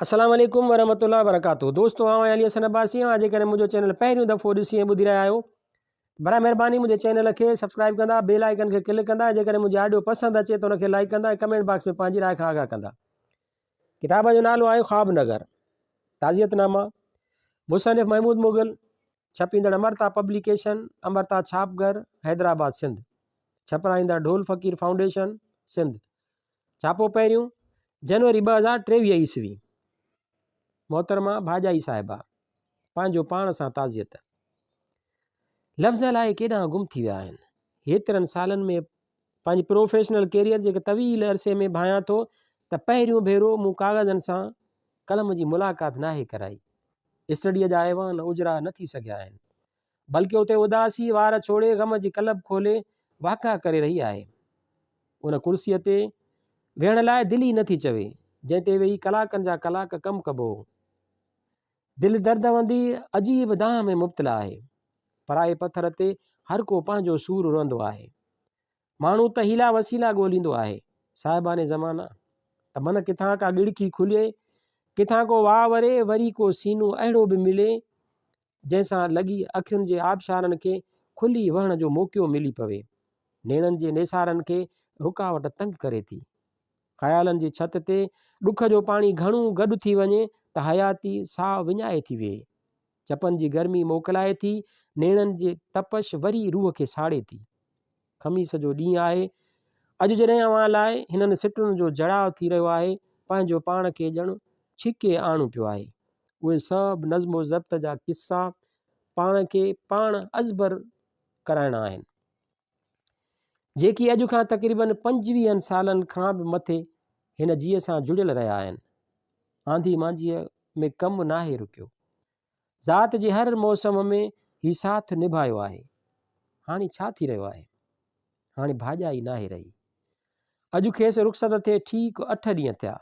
السلام عليڪم ورحمة الله وبرڪاته دوستو آئون آهيان علي حسن عباسي اوهان جيڪڏهن منهنجو چينل پهريون دفعو ڏسي ۽ ٻڌي رهيا آهيو براء مهرباني منهنجي چينل کي سبسڪرائب ڪندا بيل آئيڪن کي ڪلڪ ڪندا ۽ جيڪڏهن منهنجي آڊيو پسند اچي ته ان کي لائيڪ ڪندا ۽ ڪمينٽ باڪس ۾ پنهنجي راء کان آگاهه ڪندا ڪتاب جو نالو آهي خواب نگر تعزيت نامه مصنف محمود مغل ڇپيندڙ امرتا پبليڪيشن امرتا ڇاپ گهر حيدرآباد سنڌ ڇپرائيندڙ ڍول فقير فائونڊيشن سنڌ ڇاپو پهريون، جنوري 2023 عيسوي. محترمه ڀاڄائي صاحبه، پنهنجو پاڻ سان تعزيت. لفظ الائي ڪيڏانهن گم ٿي ويا آهن. هيترن سالن ۾ پنهنجي پروفيشنل ڪيريئر جي هڪ طويل عرصي ۾ ڀانيان ٿو ته پهريون ڀيرو مون ڪاغذن سان قلم جي ملاقات ناهي ڪرائي. اسٽڊيء جا ايوان اجرا نه ٿي سگهيا آهن. بلڪه اتي اداسي وار ڇوڙي غم جي ڪلب کولي واڪا ڪري رهي آهي. ان ڪرسيء تي ويهڻ لاء دل ئي نه ٿي چوي، جنهن تي ويهي ڪلاڪن جا ڪلاڪ ڪم ڪبو هو. دل درد وندي عجيب دانهن ۾ مبتلا آهي. پرائي پٿر تي هر ڪو پنهنجو سور روئندو آهي. ماڻهو ته حيلا وسيلا ڳوليندو آهي. صاحبان زمانه ته من ڪٿان ڪا ڳڙکي کلي، ڪٿان ڪو واء وري، وري ڪو سينو اهڙو به ملي، جنهن سان لڳي اکين جي آبشارن کي کلي وهڻ جو موقعو ملي پوي. نيڻن جي نيسارن کي رڪاوٽ تنگ ڪري ٿي. خيالن جي ڇت تي ڏک جو پاڻي گهڻو گڏ ٿي وڃي ته حياتي ساهه وڃائي ٿي ويهي. چپن جي گرمي موڪلائي ٿي، نيڻن جي تپش وري روح کي ساڙي ٿي. خميس جو ڏينهن آهي. اڄ جڏهن اوهان لاء هنن سٽن جو جڙاء ٿي رهيو آهي، پنهنجو پاڻ کي ڄڻ ڇڪي آڻو پيو آهي. اهي سڀ نظم و ضبط جا قصا پاڻ کي پاڻ ازبر ڪرائڻا آهن. جيڪي اڄ کان تقريبن پنجويهن سالن کان به مٿي هن جيء سان جڙيل رهيا آهن. آنڌي مانجهيء ۾ ڪم ناهي رڪيو. ذات جي هر موسم ۾ هي ساٿ نڀايو آهي. هاڻي ڇا ٿي رهيو آهي؟ هاڻي ڀاڄائي ناهي رهي. اڄ کيس رخصت ٿئي ٺيڪ اٺ ڏينهن ٿيا.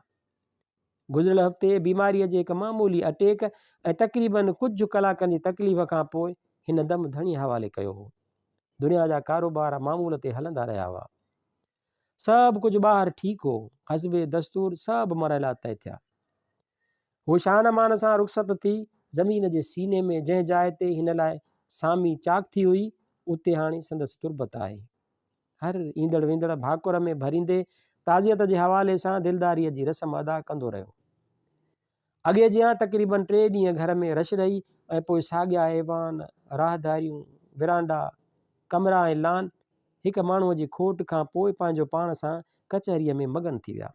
گذريل هفتي بيماريء جي هڪ معمولي اٽيڪ ۽ تقريباً ڪجهه ڪلاڪن جي تڪليف کان پوء هن دم ڌڻيء حوالي ڪيو هو. دنيا جا ڪاروبار معمول تي هلندا رهيا هئا. سڀ ڪجهه ٻاهر ٺيڪ هو. حسب دستور سڀ مرحلا طئي ٿيا. هو شان مان سان رخصت ٿي. زمين جي سيني ۾ جنهن جاء تي هن لاء سامي چاڪ ٿي هئي، اتي هاڻي سندس تربت آهي. هر ايندڙ ويندڙ ڀاڪر ۾ ڀريندي تعزيت جي حوالي سان دلداريء جي رسم ادا ڪندو رهيو. اڳي جيان تقريباً ٽي ڏينهن گهر ۾ رش رهي ۽ پوء ساڳيا ايوان، راهداريون، ورانڊا، ڪمرا ۽ لان هڪ ماڻهوء جي کوٽ کان پوء پنهنجو پاڻ سان ڪچهريء ۾ مگن ٿي ويا.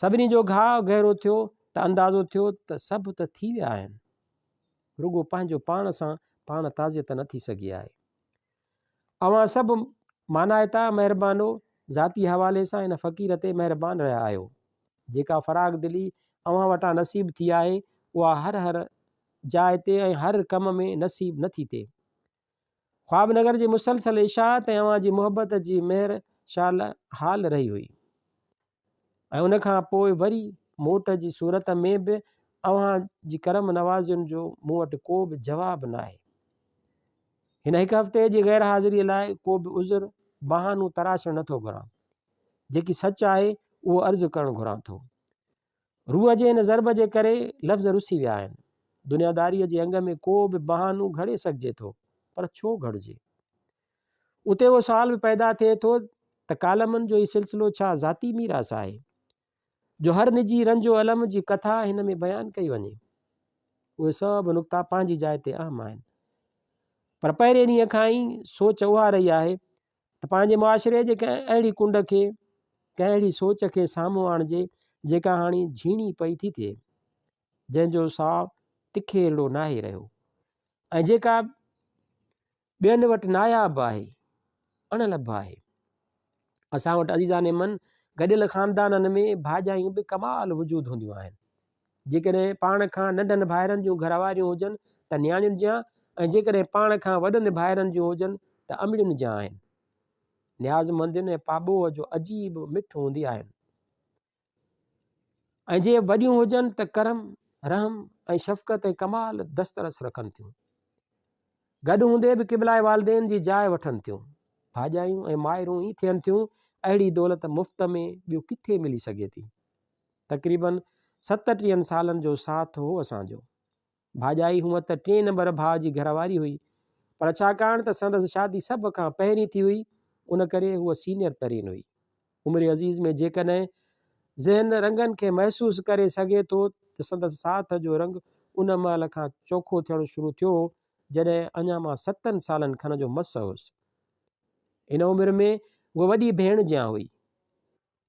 سڀني جو گهاء گهرو ٿيو ته اندازو ٿيو ته سڀ ته ٿي ويا آهن، رڳو پنهنجو پاڻ سان پاڻ تعزيت نه ٿي سگهي آهي. اوهان سڀ مانائتا مهربانو ذاتي حوالي سان هن فقير تي مهربان رهيا آهيو. جيڪا فراغ دلي اوهان وٽان نصيب ٿي آهي اها هر هر جاء تي ۽ هر ڪم ۾ نصيب نه ٿي ٿئي. خواب نگر جي مسلسل اشاعت ۽ اوهان جي محبت جي مهر شال حال رهي هئي ۽ ان کان پوء وري موٽ جي صورت ۾ به اوهان جي ڪرم نوازين جو مون وٽ ڪو به جواب ناهي. هن هڪ هفتي جي غير حاضريء لاء ڪو به عذر، بهانو تراشڻ نه ٿو گهران. جيڪي سچ آهي، اهو عرض ڪرڻ گهران ٿو. روح جي هن ضرب جي ڪري لفظ رسي ويا آهن. دنياداريء جي انگ ۾ ڪو به بهانو گهڙي سگهجي ٿو، پر ڇو گهڙجي؟ اتي اهو سوال به پيدا ٿئي ٿو ته ڪالمن جو هي سلسلو ڇا ذاتي ميراث آهي، جو هر نجي رنج و الم جي ڪٿا هن ۾ بيان ڪئي وڃي؟ اهي سڀ نقطا پنهنجي جاء تي اهم آهن. پر پهرين ڏينهن کان ئي سوچ اها رهي آهي ته پنهنجي معاشري جي ڪنهن اهڙي ڪنڊ کي، ڪنهن اهڙي سوچ کي سامهون آڻجي جيڪا هاڻي جهيڻي پئي ٿي ٿئي، جنهن جو ساء تکيرڙو ناهي رهيو ۽ جيڪا ٻين وٽ ناياب آهي، اڻلڀ آهي. اسان وٽ عزيزان من گڏيل خاندانن ۾ ڀاڄايون به ڪمال وجود هونديون آهن. جيڪڏهن پاڻ کان ننڍن ڀائرن جون گهرواريون هجن ته نياڻين جيان ۽ جيڪڏهن پاڻ کان وڏن ڀائرن جون هجن ته امڙين جيان آهن. نيازمندين ۽ پاٻوهه جو عجيب مٺ هوندي آهن. ۽ جي وڏيون هجن ته ڪرم، رحم ۽ شفقت ۽ ڪمال دسترس رکن ٿيون. گڏ هوندي به قبلائي والدين جي جاء وٺن ٿيون. ڀاڄايون ۽ مائرون ئي ٿين ٿيون. اهڙي دولت مفت ۾ ٻيو ڪٿي ملي سگهي ٿي؟ تقريباً ستٽيهن سالن جو ساٿ هو اسان جو. ڀاڄائي هونء ته ٽئين نمبر ڀاء جي گهرواري هئي، پر ڇاڪاڻ ته سندس شادي سڀ کان پهرين ٿي هئي، ان ڪري هوء سينئر ترين هئي. عمر عزيز ۾ جيڪڏهن ذهن رنگن کي محسوس ڪري سگهي ٿو ته سندس ساٿ جو رنگ ان مهل کان چوکو ٿيڻ شروع ٿيو هو، جڏهن اڃا مان ستن سالن کن جو مس هوس. ان عمر ۾ هوء وڏي ڀيڻ جيان هئي.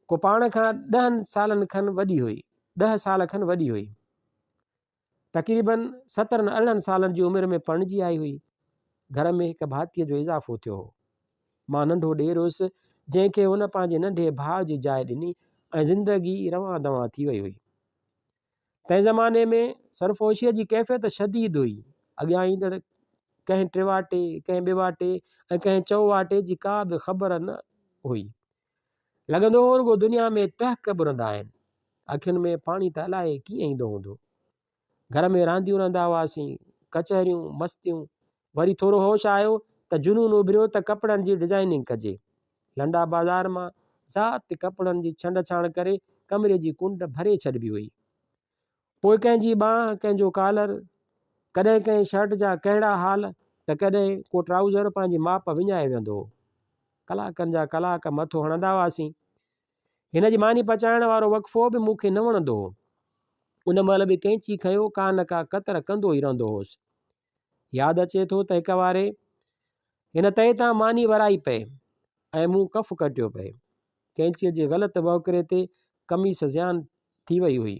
ڪو پاڻ کان ڏهن سالن کن وڏي هئي. ڏهه سال کن وڏي هئي. تقريباً سترهن ارڙهن سالن جي عمر ۾ پرڻجي آئي هئي. گهر ۾ هڪ ڀاتيء جو اضافو ٿيو هو. مان ننڍو ڏير هيس، جنهن کي هن پنهنجي ننڍي ڀاء جي جاء ڏني ۽ زندگي روان دوان ٿي وئي هئي. تنهن زماني ۾ سرفروشيء جي ڪيفيت شديد هئي. اڳيان ايندڙ ڪنهن ٽيواٽي، ڪنهن ٻيواٽي ۽ ڪنهن چئوواٽي جي ڪا به خبر نه هئي. لڳندو هو رڳو دنيا ۾ ٽهڪ ٻرندا آهن. اکين ۾ پاڻي ته الائي ڪيئن ايندو هوندو. گهر ۾ رانديون رهندا هئاسين، ڪچهريون، مستيون. وري ٿورو هوش آيو ته جنون اڀريو ته ڪپڙن جي ڊزائننگ ڪجي. لنڊا بازار مان ذات ڪپڙن جي ڇنڊ ڇاڻ ڪري ڪمري جي ڪنڊ ڀري ڇڏبي هئي. پوء ڪنهن جي ٻانهن، ڪنهن جو ڪالر، ڪڏهن ڪنهن شرٽ جا ڪهڙا حال ته ڪڏهن ڪو ٽرائوزر پنهنجي ماپ وڃائي ويهندو هو. ڪلاڪن جا ڪلاڪ مٿو هڻندا هئاسين. هن جي ماني پچائڻ وارو وقفو به مون کي نه وڻندو هو. ان مهل به قينچي کنيو ڪا نه ڪا ڪتر ڪندو ئي رهندو هوس. ياد اچي ٿو ته هڪ واري هن تئي تان ماني ورائي پئي ۽ مون ڪف ڪٽيو پئي. قينچيء جي غلط وهڪري تي قميص زيان ٿي وئي هئي.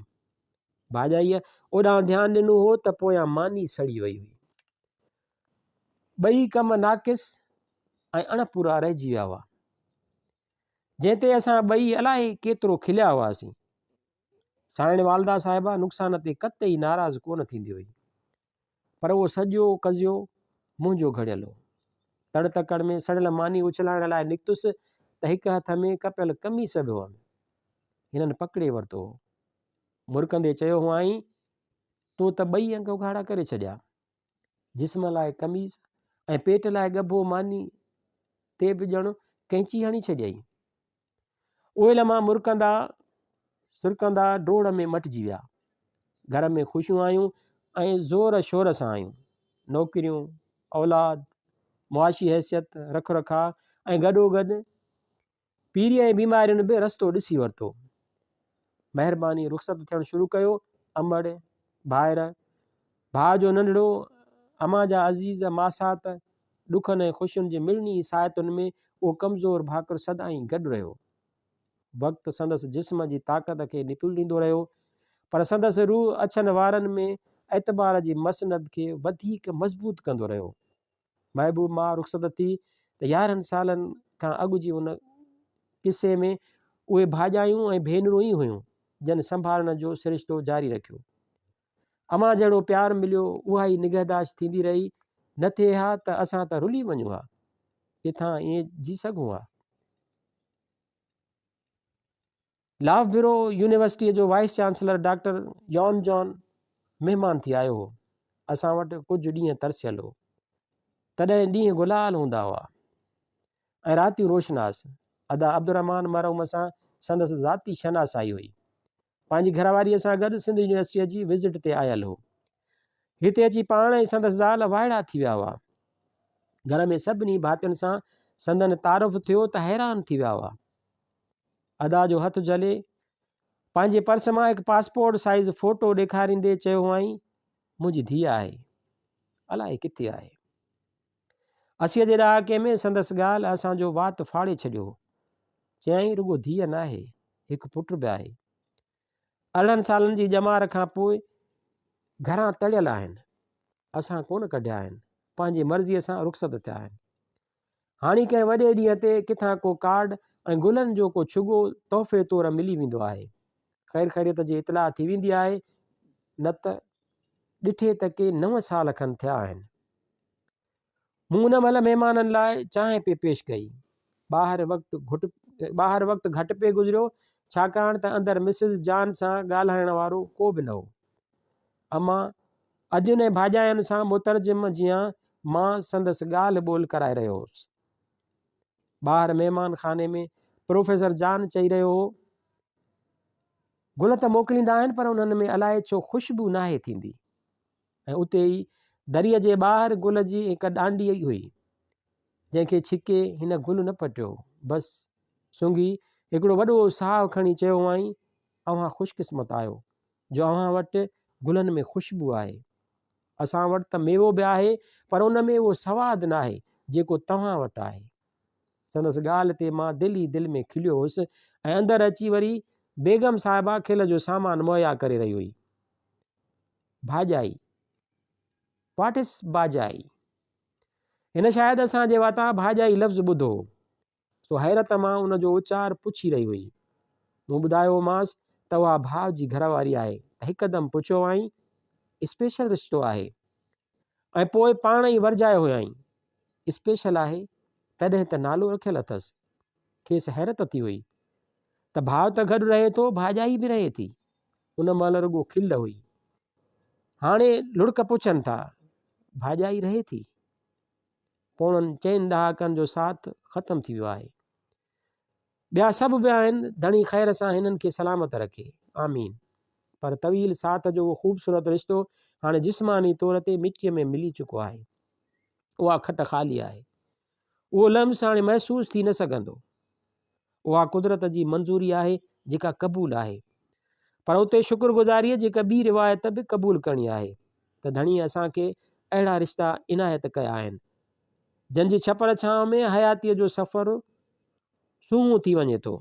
ڀاڄائيء اوڏانهن ڌيان ڏنو هو ته پويان ماني سڙي وئي هئي. ٻئي ڪم ناقص ۽ اڻ پورا رهجي ويا هئا. جنهن تي اسان ٻئي الائي ڪيترو کليا هئاسين. سائڻ والده صاحبه نقصان تي قطعي ناراض ڪونه ٿيندي هئي. پر اهو سڄو قضيو منهنجو گهڙيل هو. تڙ تڪڙ ۾ سڙيل ماني اڇلائڻ لاء نڪتس ته هڪ هٿ ۾ ڪپيل قميص به هئم. هنن پڪڙي ورتو هو. مرڪندي چيو هئائين، تو ته ٻئي انگ اگهاڙا ڪري ڇڏيا. جسم لاء قميص ۽ پيٽ لاء ڳڀو ماني تي به ڄڻ قينچي هڻي ڇڏيائين. اهي لمحا مرڪندا سرڪندا ڊوڙ ۾ مٽجي ويا. گهر ۾ خوشيون آيون ۽ زور شور سان آيون. نوڪريون، اولاد، معاشي حيثيت، رک رکاء ۽ گڏوگڏ پيري ۽ بيمارين به رستو ڏسي ورتو. مهرباني رخصت ٿيڻ شروع ڪيو. امڙ، ڀائر، ڀاء جو ننڍڙو، امان جا عزيز، ماسات، ڏکن ۽ خوشين جي مڙني ئي ساعتن ۾ اهو ڪمزور ڀاڪر سدائين گڏ رهيو. وقت سندس جسم جي طاقت کي نپوڙيندو رهيو، پر سندس روح اڇن وارن ۾ اعتبار جي مسند کي وڌيڪ مضبوط ڪندو رهيو. محبوب ماء رخصت ٿي ته يارهن سالن کان اڳ جي ان قصي ۾ اهي ڀاڄايون ۽ ڀينرون ئي هيون، جن سنڀالڻ جو سرشتو جاري رکيو. امان جهڙو پيار مليو، اها ئي نگهداشت ٿيندي رهي، نه ٿئي ها ته اسان ته رلي وڃون ها، ڪٿان ائين جي سگهون ها. لافبرو يونيورسٽيء جو وائيس چانسلر ڊاڪٽر يون جان مهمان ٿي آيو هو. اسان وٽ ڪجهه ڏينهن ترسيل هو. تڏهن ڏينهن گلال هوندا هئا ۽ راتيون روشناس. ادا عبدالرحمان مرحوم سان سندس ذاتي شناسائي هئي. پنهنجي گهر واريء سان گڏ سنڌ يونيورسٽيء جي وزٽ تي آيل هو. هتي اچي پاڻ ۽ سندس زال وائڙا ٿي ويا هئا. گهر ۾ سڀني ڀاتين سان سندن تعارف ٿيو ته حيران ٿي ويا هئا. ادا جو هٿ جهلي پنهنجي پرس مان هڪ پاسپورٽ سائيز فوٽو ڏيکاريندي چيو هئائين، منهنجي ڌيء آهي. الائي ڪٿي آهي. اسيء جي ڏهاڪي ۾ سندس ڳالهه اسان جو وات ڦاڙي ڇڏيو هو. چيائين رڳو ڌيء ناهي، هڪ پٽ به آهي. 18 سالن جي ڄمار کان پوء گهران تڙيل آهن. اسان ڪونه ڪڍيا آهن، پنهنجي مرضيء سان رخصت ٿيا آهن. هاڻي ڪنهن وڏي ڏينهن تي ڪٿان ڪو ڪارڊ ۽ گلن جو ڪو ڇڳو تحفي طور ملي ويندو آهي. خير خيريت جي اطلاع ٿي ويندي آهي، نه ته ڏٺي ته ڪي نو سال کن ٿيا آهن. مون ان مهل مهمانن لاء چانهه پئي پيش ڪئي. ٻاهر وقت گهٽ ٻاهر وقت گهٽ پئي گذريو، ڇاڪاڻ ته اندر مسز جان سان ڳالهائڻ وارو ڪو به نه هو. امان، ادين ۽ ڀاڄاين سان مترجم جيان مان سندس ڳالهه ٻولهه ڪرائي رهيو هوس. ٻاهر مهمان خاني ۾ پروفيسر جان چئي رهيو هو. گل ته موڪليندا آهن پر انهن ۾ الائي ڇو خوشبو ناهي ٿيندي. ۽ اتي ئي دريء جي ٻاهر گل جي هڪ ڏانڊي هئي، جنهن کي ڇڪي هن گل نه پٽيو هو. بس سونگهي هڪڙو وڏو ساهه کڻي چيو هئائين، اوهان خوش قسمت آهيو، جو اوهان وٽ گلن ۾ خوشبو آهي. اسان وٽ ته ميوو به آهي، پر ان ۾ اهو سواد ناهي، جيڪو توهان وٽ آهي. سندس ڳالهه تي مان دل ئي دل ۾ کليو هوس ۽ اندر اچي وري بيگم صاحبه کل جو سامان مهيا ڪري رهي هئي. ڀاڄائي. What is ڀاڄائي؟ هن شايد اسان جي واتان ڀاڄائي لفظ ٻڌو هو، سو حيرت مان ان جو اچار پڇي رهي هئي. مون ٻڌايومانس ته اها ڀاء جي گهر واري آهي ته هڪدم پڇيو هئائين، اسپيشل رشتو آهي؟ ۽ پوء پاڻ ئي ورجايو هيائين، اسپيشل آهي تڏهن ته نالو رکيل اٿس. کيس حيرت ٿي هئي ته ڀاء ته گڏ رهي ٿو، ڀاڄائي به رهي ٿي. ان مهل رڳو کل هئي. هاڻي لڙڪ پڇن ٿا، ڀاڄائي رهي ٿي؟ پوڻن چئن ڏهاڪن جو ساٿ ختم ٿي ويو آهي. ٻيا سڀ به آهن، ڌڻي خير سان هنن کي سلامت رکي. آمين. پر طويل ساٿ جو اهو خوبصورت رشتو هاڻي جسماني طور تي مٽيء ۾ ملي چڪو آهي. اها کٽ خالي آهي. اهو لمس هاڻي محسوس ٿي نه سگهندو. اها قدرت جي منظوري آهي جيڪا قبول آهي. پر اتي شڪر گذاريء جي هڪ ٻي روايت به قبول ڪرڻي آهي ته ڌڻيء اسان کي اهڙا رشتا عنايت ڪيا آهن، جن جي ڇپر ڇانو ۾ حياتيء جو سفر سونهون ٿي وڃي ٿو.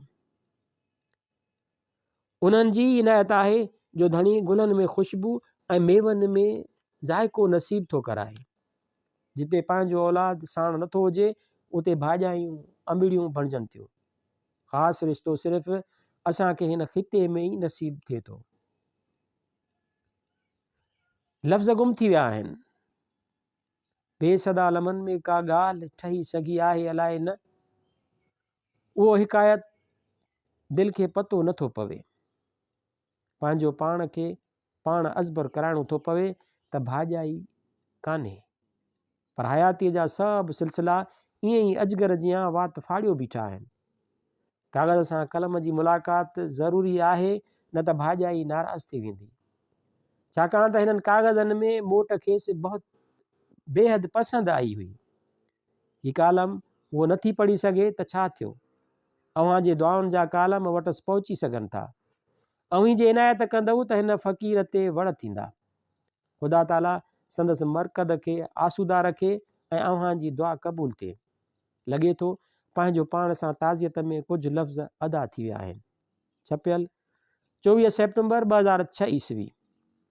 انهن جي ئي عنايت آهي جو ڌڻي گلن ۾ خوشبو ۽ ميون ۾ ذائقو نصيب ٿو ڪرائي. جتي پنهنجو اولاد ساڻ نٿو هجي، اتي ڀاڄايون انبڙيون بڻجن ٿيون. خاص رشتو صرف اسان کي هن خطي ۾ ئي نصيب ٿئي ٿو. لفظ گم ٿي ويا آهن. بي صدا لمحن ۾ ڪا ڳالهه ٺهي سگهي آهي الائي نه. اهو حڪايت دل کي پتو نه ٿو پوي. پنهنجو پاڻ کي پاڻ ازبر ڪرائڻو ٿو پوي ته ڀاڄائي ڪانهي. پر حياتيء جا سڀ سلسلا ائين ئي اجگر جيان وات ڦاڙيو بيٺا آهن. ڪاغذ سان قلم جي ملاقات ضروري آهي نه ته ڀاڄائي ناراض ٿي ويندي. ڇاڪاڻ ته هنن ڪاغذن ۾ موٽ کيس بيحد پسند آئي هئي. هي ڪالم هوء نٿي پڙهي سگهي ته ڇا ٿيو؟ اوهان جي دعائن جا ڪالم وٽس پهچي سگهن ٿا. اوهين جي عنايت ڪندؤ ته هن فقير تي وڙ ٿيندا. خدا تعاليٰ سندس مرقد کي آسوده رکي ۽ اوهان جي دعا قبول ٿئي. لڳي ٿو پنهنجو پاڻ سان تعزيت ۾ ڪجهه لفظ ادا ٿي ويا آهن. ڇپيل، 24 سيپٽمبر 2006 عيسوي.